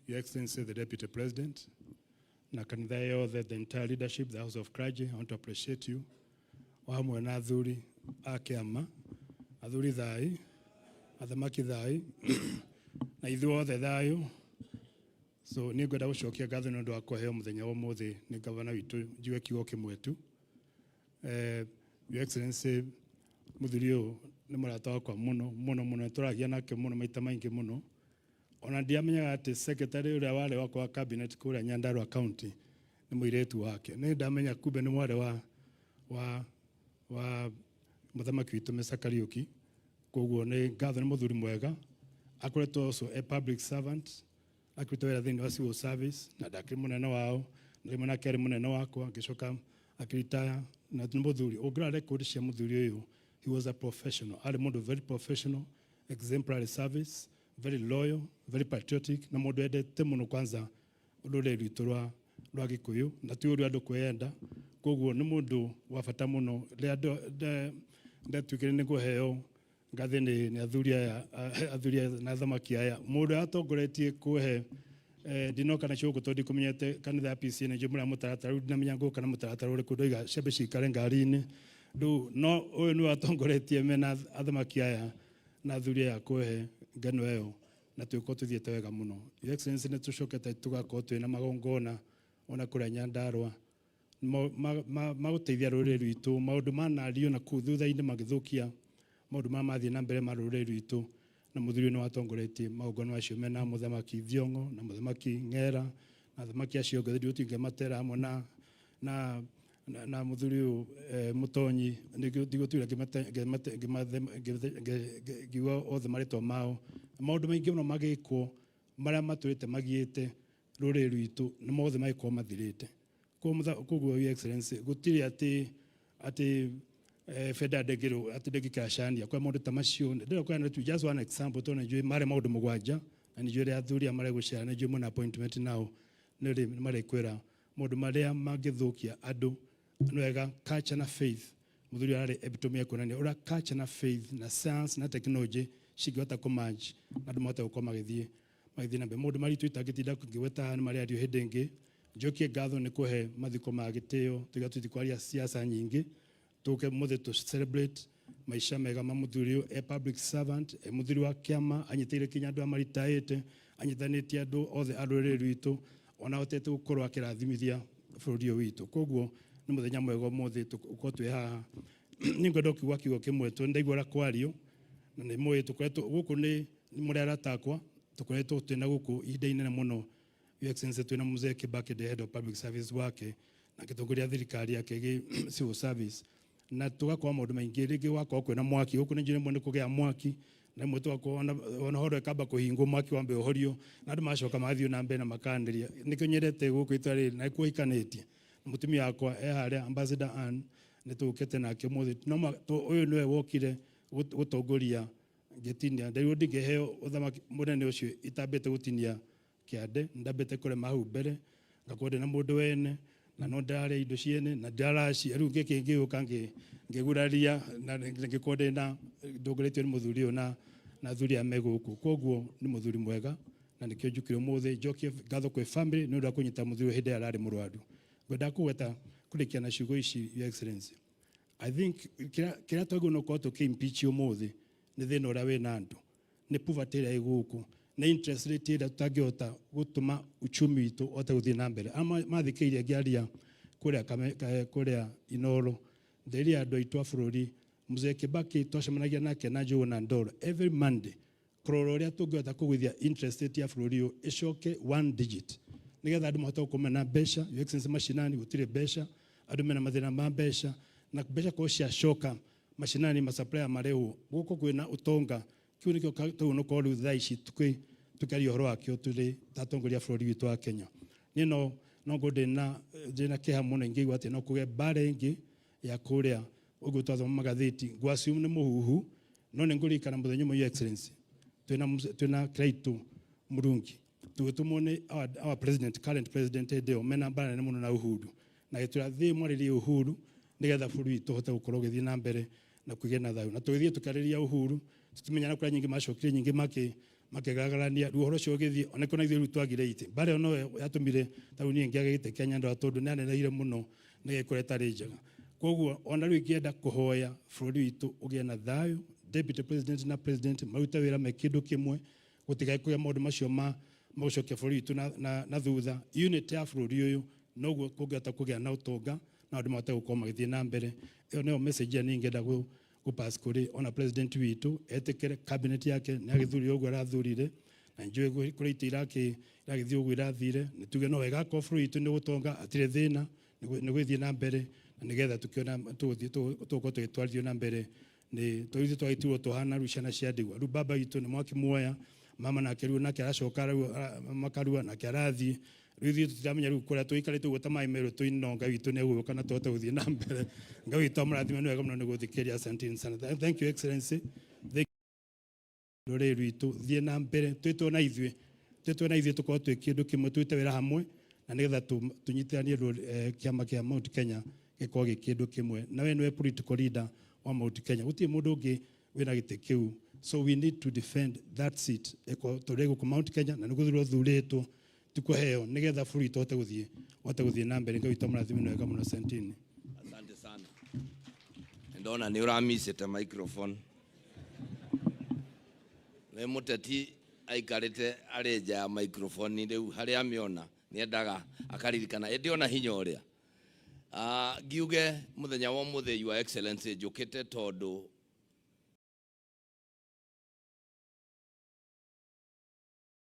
Your Excellency the Deputy President, na kanitha yothe, the entire leadership, the House of Clergy, I want to appreciate you. O hamwe na athuri a kĩama, athuri thai, athamaki thai, na ithuothe thayũ. So nĩ ngwenda gũcokia ngatho nĩ ũndũ wa kũheo mũthenya wa ũmũthĩ nĩ gavana witũ njigue kiugo kĩmwe tu. Your Excellency, mũthuri ũyũ nĩ mũrata wakwa mũno mũno mũno, nĩ tũragia nake mũno maita maingĩ mũno. Ona ndiamenyaga atĩ secretary ũrĩa warĩ wakwa wa cabinet kũrĩa Nyandarua County nĩ mũirĩtu wake. Nĩ ndamenya kumbe nĩ mwarĩ wa mũthamaki witũ Mr. Kariuki. Koguo nĩ ngatho, nĩ mũthuri mwega, akoretwo also a public servant, akĩruta wĩra thĩinĩ wa civil service na ndakĩrĩ mũnene wao, na rĩmwe nake arĩ mũnene wakwa, ngĩcoka akĩritaya. Na nĩ mũthuri ũngĩrora record cia mũthuri ũyũ, he was a professional, arĩ mũndũ very professional, exemplary service, very loyal, very patriotic, na mũndũ endete mũno kwanza rũrĩrĩ rwitũ rwa Gĩkũyũ, na ti ũrĩa andũ kwĩyenda. Koguo nĩ mũndũ wa bata mũno. Rĩrĩa ndatuĩkire nĩ kũheo ngathĩ nĩ athuri aya, athuri aya na athamaki aya, mũndũ atongoretie kũhe ndinoka na gũkũ tondũ ndikũmenyete kanitha ya PCEA, nĩ njũĩ mũrĩa mũtaratara rĩu, ndinamenya ngũka na mũtaratara ũrĩkũ, ndoiga ciambe cikare ngari-inĩ rĩu, no ũyũ nĩwe atongoretie mena athamaki aya na athuri aya kũhe ngeno ĩyo, na tũgĩkorwo tũthiĩte wega mũno. Your Excellency, nĩ tũcokete tũgakorwo twĩna magongona ona kũrĩa Nyandarua magũteithia rũrĩrĩ rwitũ, maũndũ manario na kũu thutha-inĩ magĩthũkia maũndũ maya mathiĩ na mbere ma rũrĩrĩ rwitũ, na mũthuri ũyũ nĩ watongoretie magongona macio mena mũthamaki Thiong'o na mũthamaki Ng'era na athamaki acio angĩ ndigũtinda ngĩmatera, hamwe na mũthuri ũyũ Mũtonyi, ndigũtinda ngiuga othe marĩtwa mao. Maũndũ maingĩ mũno magĩkwo marĩa matũrĩte magiĩte rũrĩrĩ rwitũ nĩ mothe magĩkorwo mathirĩte. Koguo Your Excellency, gũtirĩ atĩ bendera ndĩngĩrũ atĩ ndĩngĩkĩracania kwa maũndũ ta macio. Ndĩrenda kũheana tu just one example, tondũ nĩnjũĩ marĩ maũndũ 7, na nĩnjũĩ rĩa athuri aya maregũcera, nĩnjũĩ mwena appointment nao nĩ marĩkwĩra maũndũ marĩa mangĩthũkia andũ. Nĩ wega culture na faith, mũthuri ararĩ epitome ya kuonania ũrĩa culture na faith na science na technology cingĩhota kũmerge na andũ mahote gũkorwo magĩthiĩ na mbere. Maũndũ maritũ itangĩtinda ngĩgweta nĩ marĩa ario hĩndĩ ĩngĩ. Njokie ngatho nĩ kũhe mathiko ma gĩtĩo, tuga tũtikwaria siasa nyingĩ, tũke mũthĩ tũ celebrate maica mega ma mũthuri ũyũ, e public servant, e mũthuri wa kĩama, anyitĩire kinya andũ arĩa maritaĩte, anyitanĩtie andũ othe a rũrĩrĩ rwitũ, ona ahotete gũkorwo akĩrathimithia bũrũri ũyũ witũ. Koguo nĩ mũthenya mwega ũmũthĩ tũkorwo twĩ haha. Nĩ ngwenda kiuga kiugo kĩmwe tu, ndaigua ũrĩa kwario, na nĩ mũĩ tũkoretwo gũkũ nĩ mũrĩ arata akwa, tũkoretwo twĩna gũkũ ihinda inene mũno. Your Excellency, twĩna Mzee Kibaki, the head of public service wake, na gĩtongoria thirikari yake gĩ civil service, na tũgakorwo maũndũ maingĩ. Rĩngĩ gwakorwo kwĩna mwaki gũkũ, nĩ njũĩ rĩmwe nĩ kũgĩa mwaki, na rĩmwe tũgakorwo ona horo ĩkamba kũhingwo, mwaki wambe ũhorio, na andũ magacoka magathiĩ na mbere na makanĩria. Nĩkĩo nyendete gũkũ itũra rĩrĩ, na nĩkuo hikanĩtie na mũtumia wakwa e harĩa, Ambassador Ann, nĩ tũkĩte nake ũmũthĩ. No ũyũ nĩwe wokire gũtongoria ngĩtinia nderirwo ndingĩheo ũthamaki mũnene ũcio itambĩte gũtinia kĩande, ndambĩte kũrema hau mbere, ngakorwo ndĩna mũndũ wene na no ndĩrarĩa indo ciene na ndĩraracia. Rĩu ngĩkĩ ngĩũka ngĩguraria na ngĩkorwo ndĩna ndongoretio nĩ mũthuri ũyũ na athuri aya me gũkũ. Koguo nĩ mũthuri mwega, na nĩkĩo njũkire ũmũthĩ njokie ngatho kwĩ family nĩ ũndũ wa kũnyita mũthuri ũyũ hĩndĩ ĩrĩa ararĩ mũrwaru. Ngwenda kũgweta kũrĩkia na ciugo ici, Your Excellency. I think kĩrĩa twagĩrĩirwo nĩ gũkorwo tũkĩ-impeach ũmũthĩ nĩ thĩna ũrĩa wĩna andũ, nĩ poverty ĩrĩa ĩ gũkũ, nĩ interest rate ĩrĩa tũtangĩhota gũtũma uchumi witũ ũhote gũthiĩ na mbere. Ama mathikĩirie ngĩaria kũrĩa kũrĩa Inoro, nderire andũ aitũ a bũrũri, Mzee Kibaki twacemanagia nake na Njũgũna Ndoro every Monday kũrora ũrĩa tũngĩhota kũgũithia interest rate ya bũrũri ũyũ ĩcoke one digit, nĩgetha andũ mahote gũkorwo mena mbeca. Your Excellency, macinani gũtirĩ mbeca, andũ mena mathĩna ma mbeca, na mbeca korwo ciacoka macinani, masupplier marĩhwo, gũkũ kwĩna ũtonga. Kĩu nĩkĩo tũgũ nĩ korwo rĩu thaa ici tũkĩaria ũhoro wakĩo tũrĩ ta atongoria a bũrũri witũ wa Kenya. Niĩ no ngorwo ndĩna kĩeha mũno ingĩigua atĩ no kũgĩe mbara ĩngĩ ya kũrĩa ũguo twathoma magathĩti, ngũ assume nĩ mũhuhu. No nĩ ngũririkana mũthenya ũmwe, Your Excellency, twĩna Kiraitu Murungi, tũgĩtũmwo nĩ our president, current president hĩndĩ ĩyo, mena mbara nene mũno na Uhuru, na gĩtwĩra thiĩ mwarĩrie Uhuru nĩgetha bũrũri witũ ũhote gũkorwo ũgĩthiĩ na mbere na kũgĩa na thayũ. Na tũgĩthiĩ tũkarĩria Uhuru, tũtimenyana kũrĩa nyingĩ macokire nyingĩ. Makĩgagarania rĩu ũhoro ũcio ũgĩthiĩ ona kũna ithuĩ rĩu twagire itĩ. Mbara ĩyo no yatũmire ta rĩu niĩ ngĩage gĩtĩ kĩa Nyandarua, tondũ nĩ aneneire mũno na ĩgĩkorwo ĩtarĩ njega. Koguo ona rĩu ingĩenda kũhoya bũrũri witũ ũgĩe na thayũ, deputy president na president marute wĩra me kĩndũ kĩmwe, gũtigae kũgĩa maũndũ macio ma magũcokia bũrũri witũ na thutha. Unity ya bũrũri ũyũ noguo kũngĩhota kũgĩa na ũtonga na andũ mahote gũkorwo magĩthiĩ na mbere. Ĩyo nĩyo message ĩrĩa niĩ ingĩenda gũpass kũrĩ ona president witũ, etĩkĩre cabinet yake nĩ agĩthurire ũguo arathurire, na njũĩ kũrĩ itĩ iragĩthiĩ ũguo irathire. Nĩ tuge no wega akorwo bũrũri witũ nĩ gũtonga, hatirĩ thĩna, nĩ gũgĩthiĩ na mbere, na nĩgetha tũkĩona tũgũthiĩ tũgũkorwo tũgĩtwarithio na mbere nĩ tondũ ithuĩ twagĩtirwo tũhana rĩu ciana cia ndigwa. Rĩu baba witũ nĩ mwakĩmuoya, mama nake rĩu nake aracoka rĩu makarua nake arathiĩ. Rĩu ithuĩ tũtiramenya rĩu kũrĩa tũikarĩte ũguo ta maĩ merũ tũinno. Ngai witũ nĩ egũgĩũka na tũhote gũthiĩ na mbere. Ngai witũ amũrathime. Nĩ wega mũno nĩ gũthikĩrĩria. Asanteni sana. Thank you, Excellency. Thank rũrĩrĩ rwitũ thiĩ na mbere, twĩtwo na ithuĩ, twĩtwo na ithuĩ, tũkorwo twĩ kĩndũ kĩmwe, tũrute wĩra hamwe na nĩgetha tũnyitithanie kĩama kĩa Mount Kenya gĩkorwo gĩ kĩndũ kĩmwe. Na we nĩwe political leader wa Mount Kenya, gũtirĩ mũndũ ũngĩ wĩna gĩtĩ kĩu, so we need to defend that seat ĩkorwo tũrĩ gũkũ Mount Kenya na nĩ gũthurwo thurĩtwo, ti kũheo, nĩgetha bũrũri witũ ũhote gũthiĩ na mbere. Ngai witũ amũrathime. Nĩ wega mũno, asanteni. Asante sana. Ndona nĩ ũramicĩte microphone. Nĩ mũteti aikarĩte arĩ nja ya microphone, rĩu harĩa amĩona nĩendaga akaririkana ĩndĩ ona hinya ũrĩa. Ngiuge mũthenya wa ũmũthĩ, Your Excellency, njũkĩte tondũ